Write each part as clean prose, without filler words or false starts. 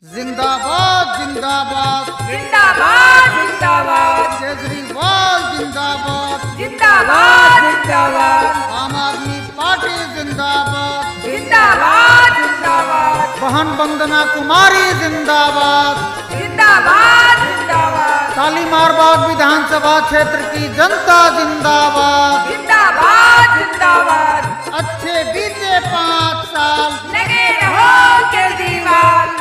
जिंदाबाद जिंदाबाद। जिंदाबाद जिंदाबाद। केजरीवाल जिंदाबाद। जिंदाबाद जिंदाबाद। आम आदमी पार्टी जिंदाबाद। जिंदाबाद जिंदाबाद। बहन वंदना कुमारी जिंदाबाद। जिंदाबाद जिंदाबाद। शालीमार बाग विधानसभा क्षेत्र की जनता जिंदाबाद। जिंदाबाद जिंदाबाद। अच्छे बीते 5 साल, लगे रहो केजरीवाल।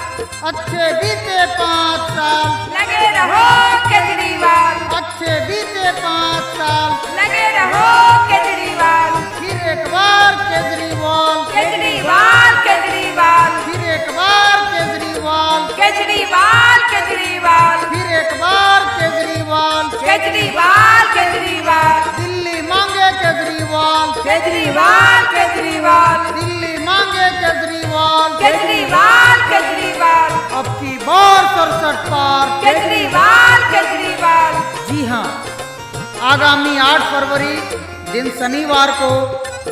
अच्छे बीते 5 साल, लगे रहो केजरीवाल। अच्छे बीते 5 साल, लगे रहो केजरीवाल। फिर एक बार केजरीवाल। केजरीवाल केजरीवाल। फिर एक बार केजरीवाल। केजरीवाल केजरीवाल। फिर एक बार केजरीवाल। केजरीवाल केजरीवाल। दिल्ली मांगे केजरीवाल। केजरीवाल केजरीवाल। दिल्ली मांगे केजरीवाल। केजरीवाल केजरीवाल। अब की बार 67 पार। केजरीवाल केजरीवाल। जी हाँ, आगामी 8 फरवरी दिन शनिवार को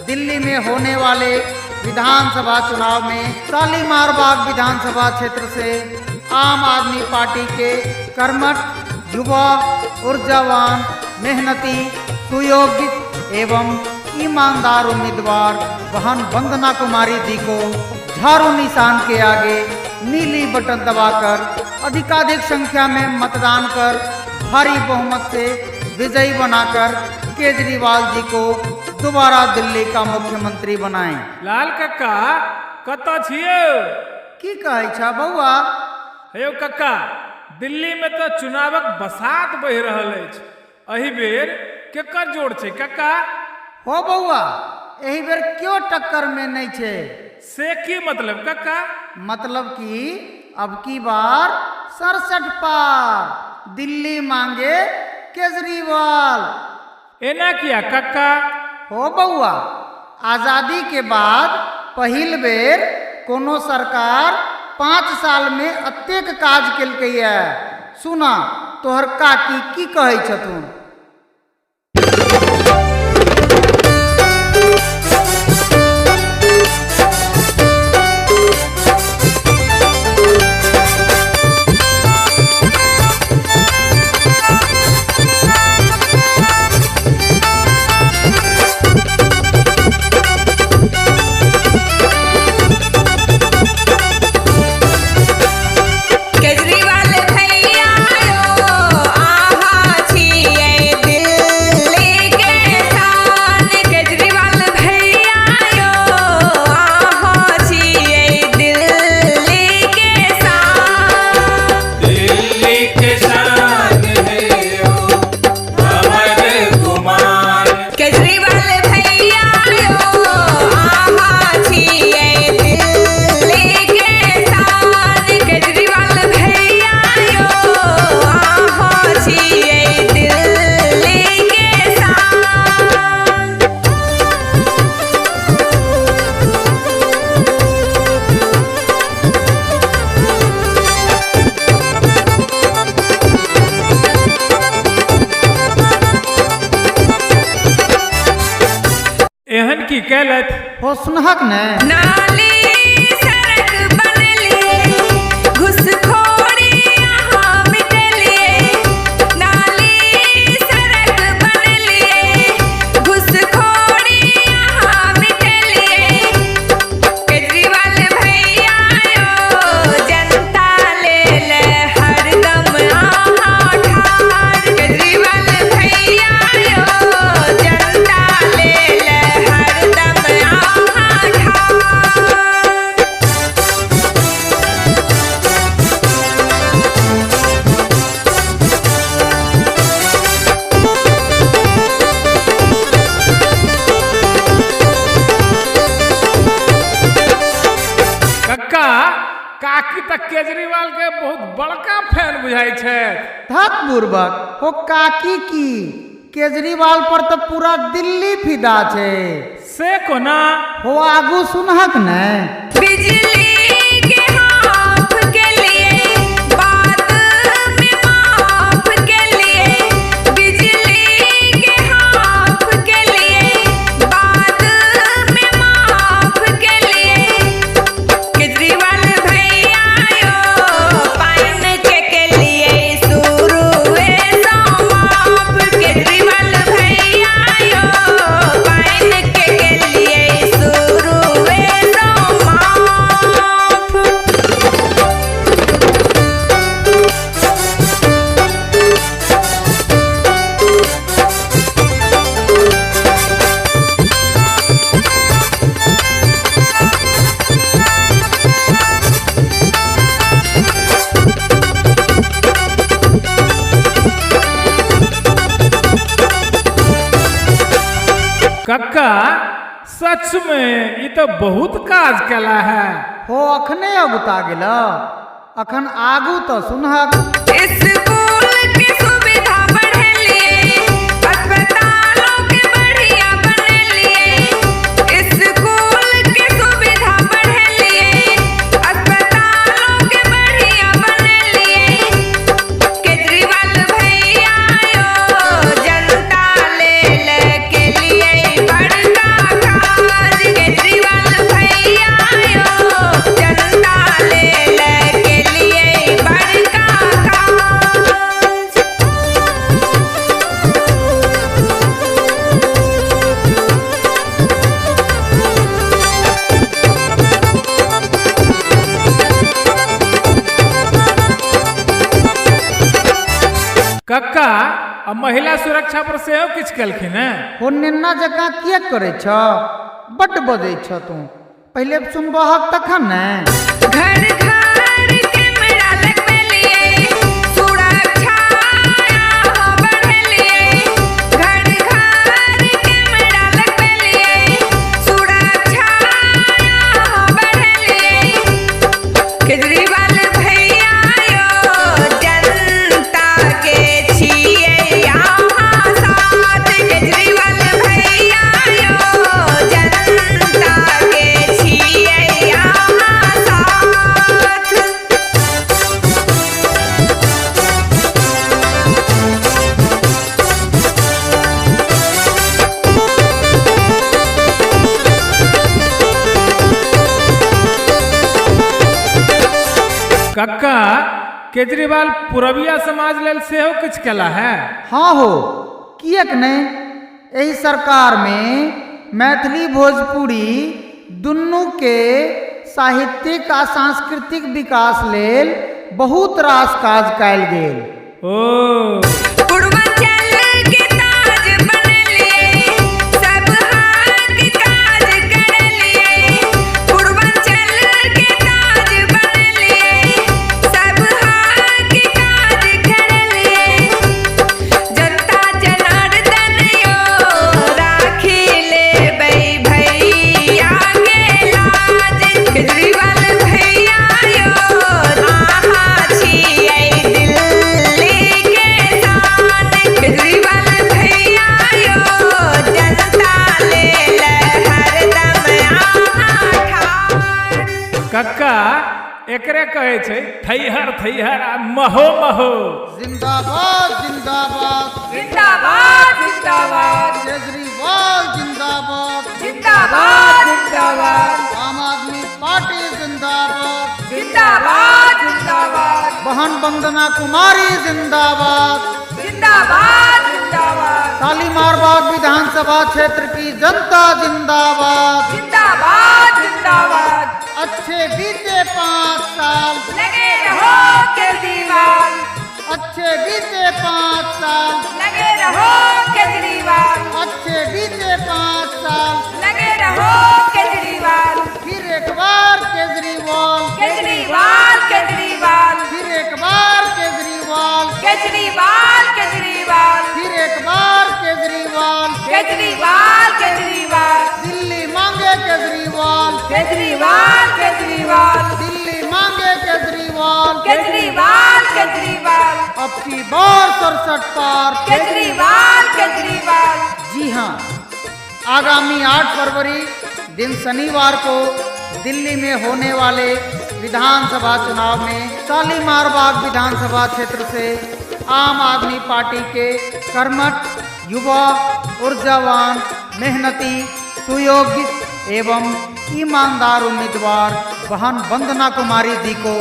दिल्ली में होने वाले विधानसभा चुनाव में शालीमार बाग विधानसभा क्षेत्र से आम आदमी पार्टी के कर्मठ, युवा, ऊर्जावान, मेहनती, सुयोग्य एवं ईमानदार उम्मीदवार बहन वंदना कुमारी जी को झाड़ू निशान के आगे नीली बटन दबाकर अधिकाधिक संख्या में मतदान कर भारी बहुमत से विजयी बनाकर केजरीवाल जी को दोबारा दिल्ली का मुख्यमंत्री बनाएं। लाल कक्का कतऽ छियै? की कहै छह बौआ? हे यौ कक्का, दिल्ली में तऽ चुनावक बसात बहि रहल अछि। एहि बेर केकर जोड़ छै कक्का? हो बौआ, एहि बेर क्यों टक्कर में नहीं छे। से की मतलब कक्का? मतलब कि अब की बार 67 पार, दिल्ली मांगे केजरीवाल। एना किया कक्का? हो बौआ, आज़ादी के बाद पहिल बेर कोनो सरकार 5 साल में अतेक काज केलकैया। सुना तोहर काकी की कहै छथुन। केजरीवाल भैया यो आहा छियै दिल्ली के शान। केजरीवाल भैया यो आहा छियै दिल्ली के शान। दिल्ली के शान है ओ अमर गुमान। केजरीवाल भैया यो आहा छियै दिल्ली के शान। केजरीवाल भैया यो आहा छियै दिल्ली के शान। एहन की केलथि? हो सुनहक ने। नाली सड़क बनेलिए, घुसखोरी अहाँ मिटेलिए। नाली सड़क बनेलिए, घुसखोरी अहाँ मिटेलिए। केजरीवाल भैया यो जनता लेल हरदम अहाँ ठाढ़। केजरीवाल भैया यो जनता लेल हरदम अहाँ ठाढ़। कक्का, काकी तऽ केजरीवाल के बहुत बड़का फैन बुझाइ छथि। धत बुर्बक, हो काकी की केजरीवाल पर तो पूरा दिल्ली फिदा छे। से कोना? हो आगू सुनहक ने। बिजली के हाफ के लिए, बाद में माफ के लिए। बिजली के हाफ के लिए, बाद में माफ के लिए। केजरीवाल भैया यो कक्का सच में ई तो बहुत काज केला है। हो अखने अगुता गेल, अखन आगू तो सुनहक। स्कूल के सुविधा बढ़ेलिए, अस्पतालों के बढ़िया बनेलिए। स्कूल के सुविधा बढ़ेलिए, अस्पतालों के बढ़िया बनेलिए। केजरीवाल भैया यो जनता लेल के लिए बड़का काज। केजरीवाल भैया यो जनता लेल के लिए बड़का काज। कक्का आ महिला सुरक्षा पर सेहो किछु केलखिन है? हो नेन्ना जकाँ किएक करै छ, बड्ड बजै छ तू, पहिले सुनबहक तखन ने। घर घर कैमरा लगबेलिए, सुरक्षा बढ़ेलिए। घर घर कैमरा लगबेलिए, सुरक्षा बढ़ेलिए। केजरीवाल भैया यो जनता के छियै अहाँ साथ। केजरीवाल भैया यो जनता के छियै अहाँ साथ। कक्का केजरीवाल पुरबिया समाज लेल सेहो किछु केला है? हाँ हो किएक नहि, एहि सरकारमे मैथिली भोजपुरी दुनूके साहित्यिक आ सांस्कृतिक विकास लेल बहुत रास काज कयल गेल। ओ पूर्वांचल के ताज बनेलिए, सब हक काज करेलिए। पूर्वांचल के ताज बनेलिए, सब हक काज करेलिए। जनता जनार्दन यो राखी लेबै भैया के लाज। केजरीवाल भैया यो अहाँ छियै दिल्ली के शान। केजरीवाल भैया यो जनता लेल हरदम अहाँ ठाढ़। कक्का एकरे कहै छै थैहर थैहर आ महो महो। जिंदाबाद जिंदाबाद जिंदाबाद जिंदाबाद केजरीवाल जिंदाबाद जिंदाबाद जिंदाबाद आम आदमी पार्टी जिंदाबाद जिंदाबाद जिंदाबाद बहन वंदना कुमारी जिंदाबाद जिंदाबाद जिंदाबाद शालीमार बाग विधानसभा क्षेत्र की जनता जिंदाबाद जिंदाबाद जिंदाबाद। अच्छे बीते 5 साल, लगे रहो केजरीवाल, अच्छे बीते 5 साल, लगे रहो केजरीवाल, अच्छे बीते 5 साल, लगे रहो केजरीवाल। फिर एक बार केजरीवाल, केजरीवाल केजरीवाल फिर एक बार केजरीवाल, केजरीवाल केजरीवाल फिर एक बार केजरीवाल। केजरीवाल केजरीवाल दिल्ली मांगे केजरीवाल, केजरीवाल केजरीवाल दिल्ली मांगे केजरीवाल, केजरीवाल केजरीवाल अब की बार 67 पार। केजरीवाल केजरीवाल। जी हाँ, आगामी 8 फरवरी दिन शनिवार को दिल्ली में होने वाले विधानसभा चुनाव में शालीमार बाग विधानसभा क्षेत्र से आम आदमी पार्टी के कर्मठ, युवा, ऊर्जावान, मेहनती, सुयोग्य एवं ईमानदार उम्मीदवार बहन वंदना कुमारी जी को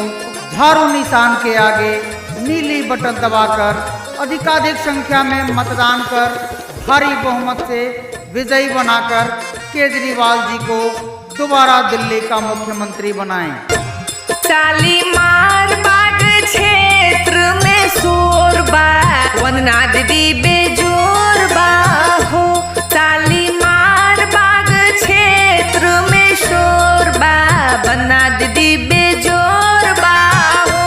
झाड़ू निशान के आगे नीली बटन दबाकर अधिकाधिक संख्या में मतदान कर भारी बहुमत से विजयी बनाकर केजरीवाल जी को दोबारा दिल्ली का मुख्यमंत्री बनाएं। शालीमार बाग क्षेत्र में शोर बा, वंदना दीदी बेजोर बा हो। शालीमार बाग क्षेत्र में शोर बा, वंदना दीदी बेजोर बा हो।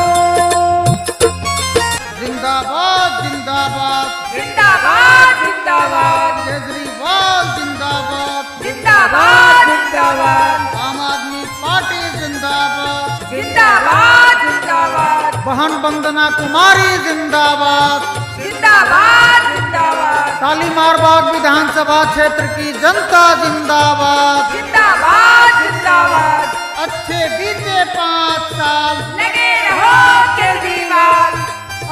जिंदाबाद जिंदाबाद जिंदाबाद जिंदाबाद केजरीवाल जिंदाबाद। जिंदाबाद जिंदाबाद। बहन वंदना कुमारी जिंदाबाद जिंदाबाद जिंदाबाद। शालीमार बाग विधानसभा क्षेत्र की जनता जिंदाबाद जिंदाबाद जिंदाबाद। अच्छे बीते 5 साल लगे रहो केजरीवाल।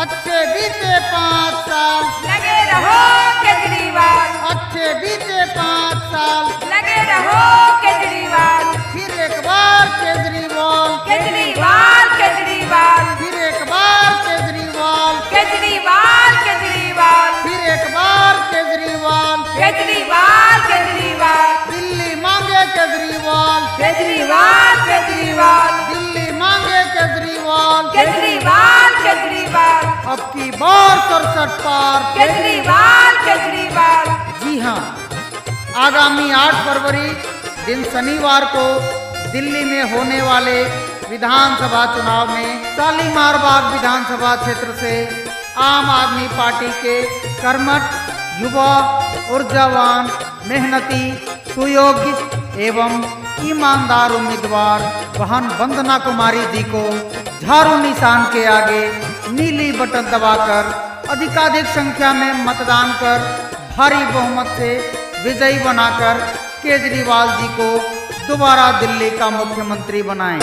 अच्छे बीते 5 साल लगे रहो केजरीवाल। अच्छे बीते 5 साल लगे रहो केजरीवाल। फिर एक बार केजरीवाल केजरीवाल केजरीवाल। फिर एक बार केजरीवाल केजरीवाल केजरीवाल। फिर एक बार केजरीवाल केजरीवाल केजरीवाल। दिल्ली मांगे केजरीवाल केजरीवाल केजरीवाल। दिल्ली मांगे केजरीवाल केजरीवाल केजरीवाल। अब की बार 67 पार केजरीवाल केजरीवाल। जी हाँ, आगामी 8 फरवरी दिन शनिवार को दिल्ली में होने वाले विधानसभा चुनाव में शालीमार बाग विधानसभा क्षेत्र से आम आदमी पार्टी के कर्मठ, युवा, ऊर्जावान, मेहनती, सुयोग्य एवं ईमानदार उम्मीदवार बहन वंदना कुमारी जी को झाड़ू निशान के आगे नीली बटन दबाकर अधिकाधिक संख्या में मतदान कर भारी बहुमत से विजयी बनाकर केजरीवाल जी को दोबारा दिल्ली का मुख्यमंत्री बनाएं।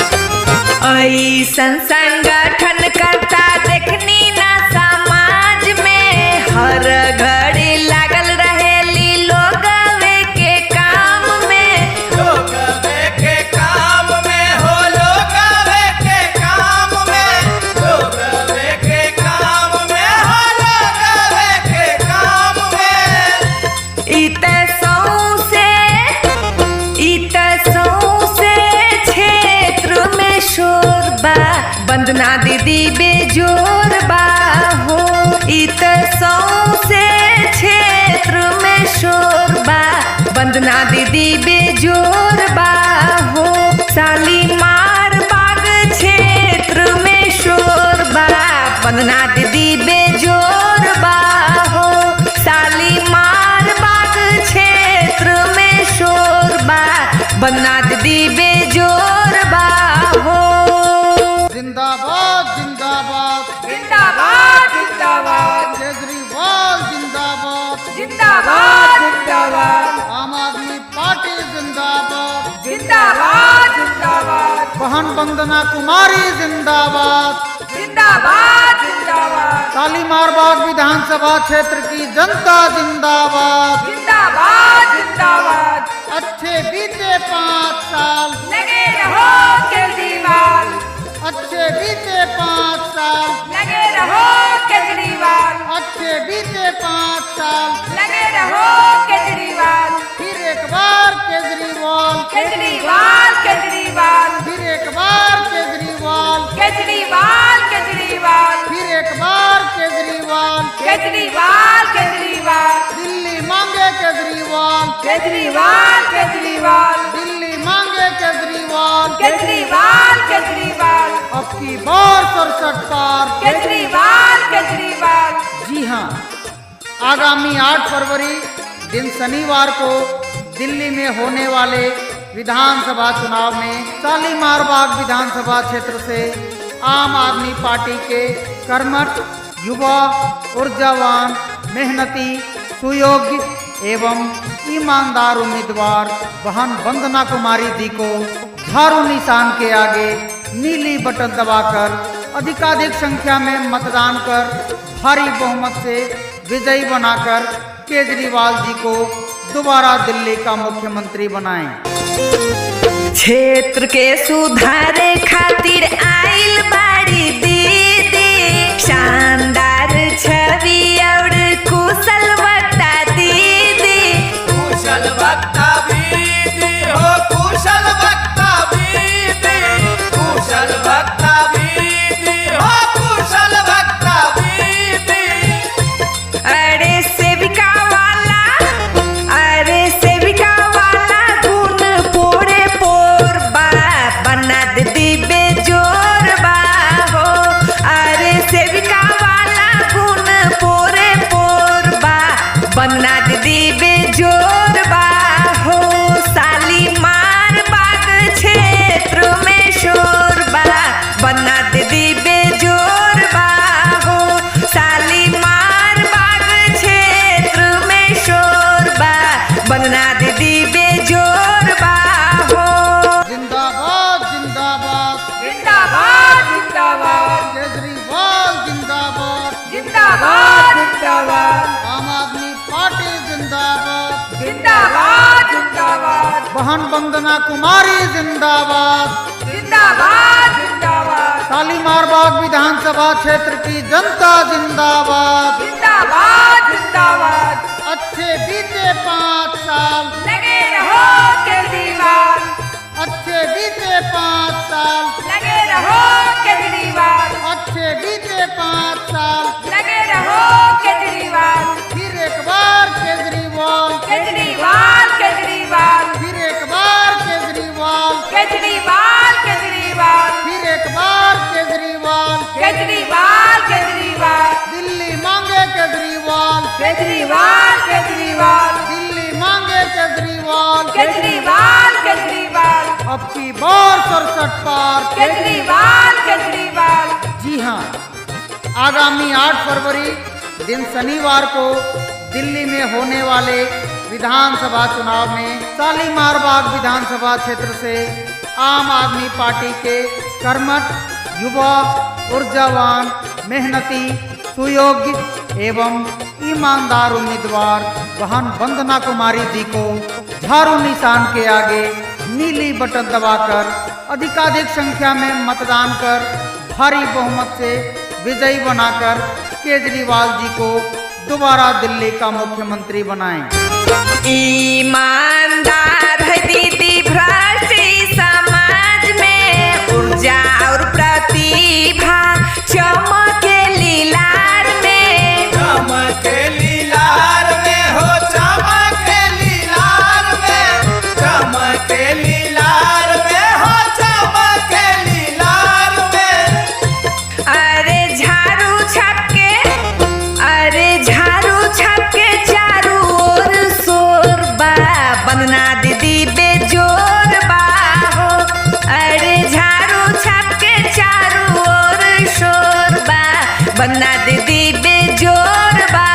ऐसन संगठन करता देखनी ना समाज में, हर घड़ी लागल रहेली लोगवे के काम में। लोगवे के काम में हो, लोगवे के काम में, लोगवे के काम में हो, लोगवे के काम में। इत सौंसे क्षेत्र में शोर बा, वंदना दीदी बेजोर बा हो। इत सौंसे क्षेत्र में शोर बा, वंदना दीदी बेजोर बा हो। शालीमार बाग क्षेत्र में शोर बा, वंदना दीदी बेजोर बा हो। शालीमार बाग क्षेत्र में शोर बा, वंदना दीदी बेजोर बा हो। जिंदाबाद जिंदाबाद जिंदाबाद जिंदाबाद। केजरीवाल जिंदाबाद जिंदाबाद जिंदाबाद। आम आदमी पार्टी जिंदाबाद जिंदाबाद जिंदाबाद। बहन वंदना कुमारी जिंदाबाद जिंदाबाद जिंदाबाद। शालीमार बाग विधानसभा क्षेत्र की जनता जिंदाबाद जिंदाबाद जिंदाबाद। अच्छे बीते 5 साल लगे रहो केजरीवाल। अच्छे बीते 5 साल लगे रहो केजरीवाल। अच्छे बीते 5 साल लगे रहो केजरीवाल। फिर एक बार केजरीवाल केजरीवाल केजरीवाल। फिर एक बार केजरीवाल केजरीवाल केजरीवाल। फिर एक बार केजरीवाल केजरीवाल केजरीवाल। दिल्ली मांगे केजरीवाल केजरीवाल केजरीवाल। दिल्ली मांगे केजरीवाल केजरीवाल केजरीवाल। अब की बार 67 पार केजरीवाल केजरीवाल। जी हाँ, आगामी 8 फरवरी दिन शनिवार को दिल्ली में होने वाले विधानसभा चुनाव में शालीमार बाग विधानसभा क्षेत्र से आम आदमी पार्टी के कर्मठ, युवा, ऊर्जावान, मेहनती, सुयोग्य एवं ईमानदार उम्मीदवार बहन वंदना कुमारी जी को झाड़ू निशान के आगे नीली बटन दबाकर अधिकाधिक संख्या में मतदान कर भारी बहुमत से विजयी बनाकर केजरीवाल जी को दोबारा दिल्ली का मुख्यमंत्री बनाएं। क्षेत्र के सुधारे खातिर आइल बाड़ी दीदी, शानदार छवि और कुशल वक्ता दीदी। कुशल वक्ता दीदी हो, कुशल वक्ता दीदी, कुशल वक्ता दीदी हो, कुशल वक्ता दीदी। अरे सेविका वाला, अरे सेविका वाला गुण पोरे पोर बा, बना दीदी बेजोर। जिंदाबाद। केजरीवाल जिंदाबाद जिंदाबाद जिंदाबाद। आम आदमी पार्टी जिंदाबाद जिंदाबाद जिंदाबाद। बहन वंदना कुमारी जिंदाबाद जिंदाबाद जिंदाबाद। शालीमार बाग विधानसभा क्षेत्र की जनता जिंदाबाद जिंदाबाद जिंदाबाद। अच्छे बीते 5 साल लगे रहो केजरीवाल। अच्छे बीते 5 साल लगे रहो केजरीवाल। अच्छे बीते 5 साल लगे रहो केजरीवाल। फिर एक बार केजरीवाल केजरीवाल केजरीवाल। फिर एक बार केजरीवाल केजरीवाल केजरीवाल। फिर एक बार केजरीवाल केजरीवाल केजरीवाल। दिल्ली मांगे केजरीवाल केजरीवाल केजरीवाल। दिल्ली मांगे केजरीवाल केजरीवाल केजरीवाल। अब की बार 67 पार केजरीवाल केजरीवाल। जी हाँ, आगामी 8 फरवरी दिन शनिवार को दिल्ली में होने वाले विधानसभा चुनाव में शालीमार बाग विधानसभा क्षेत्र से आम आदमी पार्टी के कर्मठ, युवा, ऊर्जावान, मेहनती, सुयोग्य एवं ईमानदार उम्मीदवार बहन वंदना कुमारी जी को झाड़ू निशान के आगे नीली बटन दबाकर अधिकाधिक संख्या में मतदान कर भारी बहुमत से विजयी बनाकर केजरीवाल जी को दोबारा दिल्ली का मुख्यमंत्री बनाएं। ईमानदार है दीदी भ्रष्ट समाज में, ऊर्जा और प्रतिभा चमके लीलार में। चमके लीलार में हो चमके लीलार में, चमके लीलार में हो चमके लीलार में। अरे झाड़ू छापके, अरे झाड़ू छापके चारू ओर शोर बा, वंदना दीदी बेजोर बा हो। अरे झाड़ू छापके चारू ओर शोर बा, वंदना दीदी बेजोर बा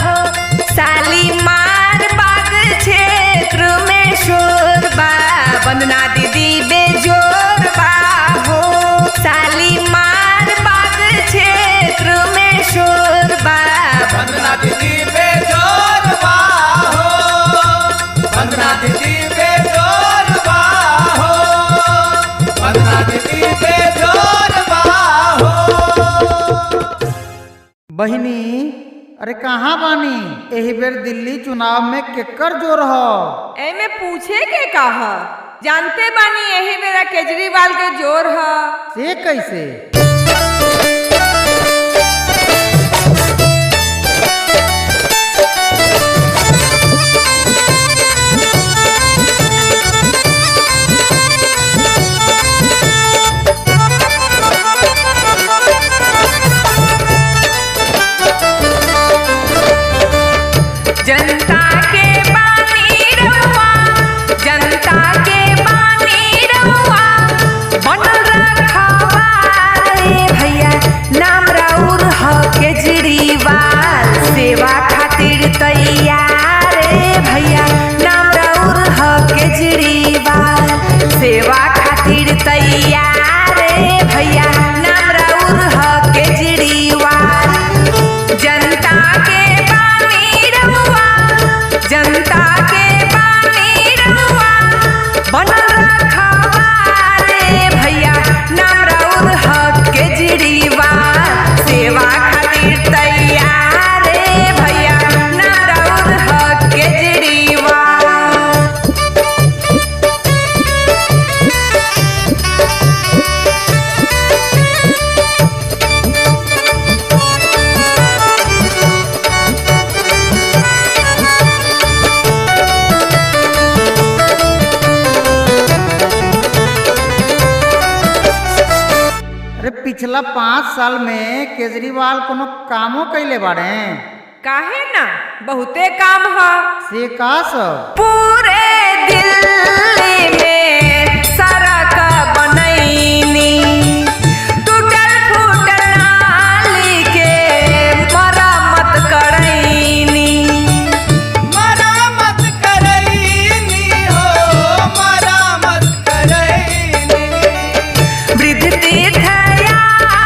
हो। शालीमार बाग क्षेत्र में शोर बा, वंदना दीदी बेजोर बा हो। शालीमार बाग क्षेत्र में शोर बा, वंदना दीदी बेजोर बा हो, वंदना दीदी बेजोर बा हो, वंदना दीदी बेजोर बा हो। बहिनी, अरे कहाँ बानी? एही बेर दिल्ली चुनाव में केकर जोर हो? एमे पूछे के का ह? जानते बानी यही मेरा केजरीवाल के जोर ह। से कैसे? जनता के बानी रउआ, जनता के बानी रउआ, बनल रखवा रे भैया, नाम राउर ह केजरीवाल। सेवा खातिर तैयार रे भैया, नाम राउर ह केजरीवाल। सेवा खातिर तैयार रे भैया, नाम राउर ह केजरीवाल। जनता के बानी रउआ, जनता के बानी रउआ, बनल रखवा रे भैया, नाम राउर ह केजरीवाल। सेवा खातिर तैयार रे भैया, नाम राउर ह केजरीवाल। अरे पिछला 5 साल में केजरीवाल कोनो कामो कैले बाड़े? काहे ना, बहुते काम ह। से का सब? पूरे दिल्ली में सड़क बनैनी, टूटल फूटल नाली के मरम्मत करैनी। मरामत करैनी हो, मरामत करैनी। वृद्ध तीर्थ यात्रा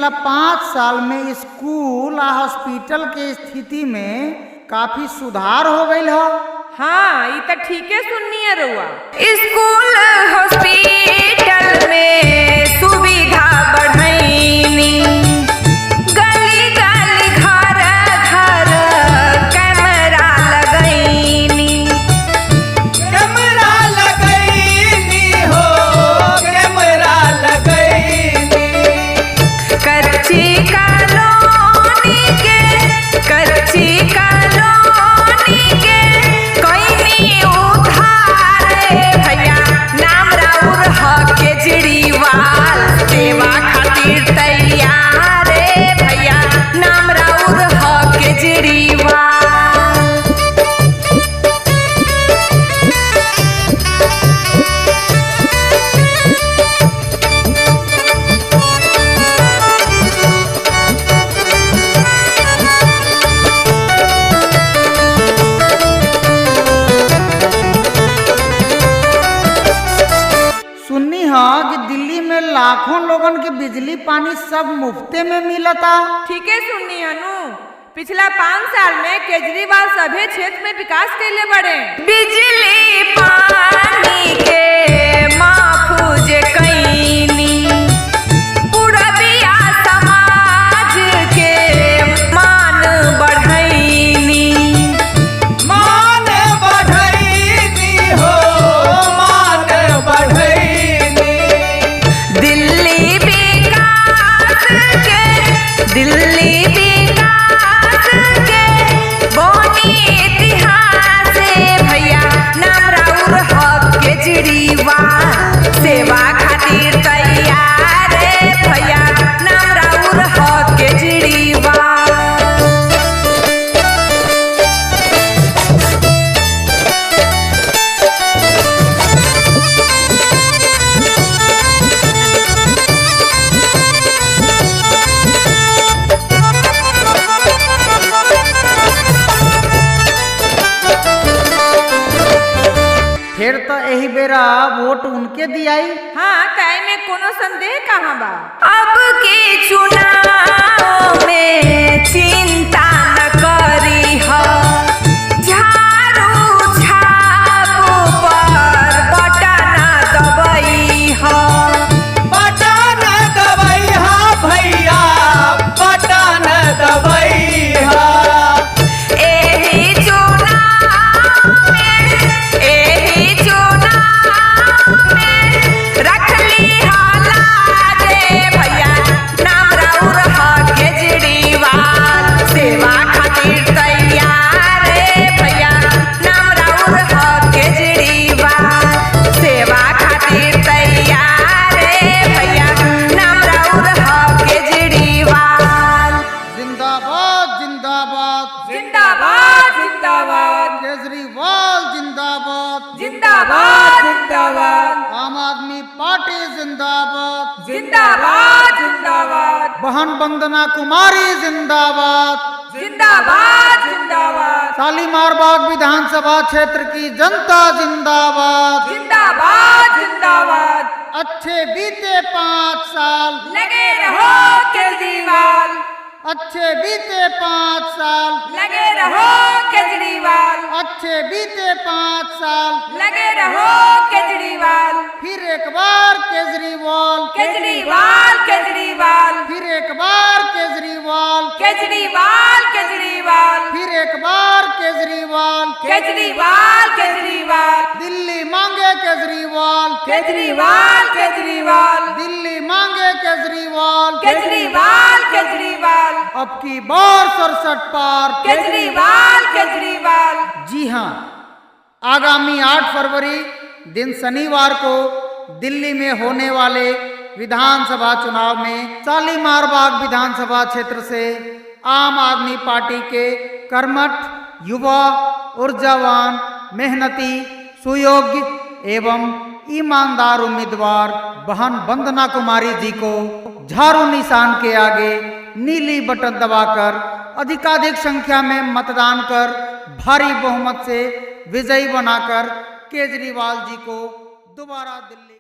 पिछला 5 साल में स्कूल आ हॉस्पिटल के स्थिति में काफी सुधार हो गईल ह। हाँ, ई त ठीके सुननी है रउआ। स्कूल हॉस्पिटल में सुविधा बढ़ैनी, गली गली घर घर कैमरा लगैनी। कैमरा लगैनी हो, कैमरा लगैनी। कच्ची कॉलोनी के, कच्ची कॉलोनी के कइनी उधार भैया, नाम राउर ह केजरीवाल, सेवा खातिर तैयार रे भैया, नाम राउर ह केजरीवाल। सुननी ह कि दिल्ली में लाखों लोगन के बिजली पानी सब मुफ्ते में मिलता। ठीके सुननी हनु। पिछला 5 साल में केजरीवाल सभी क्षेत्र में विकास कैले बड़े। बिजली पानी के माफूज कैनी, पुरबिया समाज के मान बढ़ैनी। मान बढ़ैनी हो, मान बढ़ैनी। दिल्ली विकास के, दिल्ली विकास के बनी इतिहास भैया, नाम राउर ह केजरीवाल, सेवा खातिर तैयार रे भैया, नाम राउर ह केजरीवाल। फिर तो यही बेरा वोट उनके दियाई। हाँ, त में कोनो संदेह कहाँ बा? अब के चुनाव में चिंता न करी ह, झाड़ू छाप पर बटन दबई ह। बटन दबैहा भैया, बटन दबैहा। एही चुनाव में, एही चुनाव में रखली हालात भैया, नाम राउर ह केजरीवाल, सेवा खातिर तैयार रे भैया, नाम राउर ह केजरीवाल, सेवा खातिर तैयार रे भैया, नाम राउर ह केजरीवाल। जिंदाबाद, जिंदाबाद! जिंदाबाद, जिंदाबाद! केजरीवाल जिंदाबाद! जिंदाबाद, जिंदाबाद! आम आदमी पार्टी जिंदाबाद! जिंदाबाद, जिंदाबाद! बहन वंदना कुमारी जिंदाबाद! जिंदाबाद, जिंदाबाद! शालीमार बाग विधानसभा क्षेत्र की जनता जिंदाबाद! जिंदाबाद, जिंदाबाद! अच्छे बीते 5 साल, लगे रहो केजरीवाल! अच्छे बीते 5 साल, लगे रहो केजरीवाल! अच्छे बीते 5 साल, लगे रहो केजरीवाल! फिर एक बार केजरीवाल! केजरीवाल, केजरीवाल! फिर एक बार केजरीवाल! केजरीवाल, केजरीवाल! फिर एक बार केजरीवाल! केजरीवाल, केजरीवाल! दिल्ली मांगे केजरीवाल! केजरीवाल, केजरीवाल! दिल्ली मांगे केजरीवाल! केजरीवाल, केजरीवाल! अब की बार 67 पार! केजरीवाल, केजरीवाल! जी हाँ, आगामी 8 फरवरी दिन शनिवार को दिल्ली में होने वाले विधानसभा चुनाव में शालीमार बाग विधानसभा क्षेत्र से आम आदमी पार्टी के कर्मठ, युवा, ऊर्जावान, मेहनती, सुयोग्य एवं ईमानदार उम्मीदवार बहन वंदना कुमारी जी को झाड़ू निशान के आगे नीली बटन दबाकर अधिकाधिक संख्या में मतदान कर भारी बहुमत से विजयी बनाकर केजरीवाल जी को दोबारा दिल्ली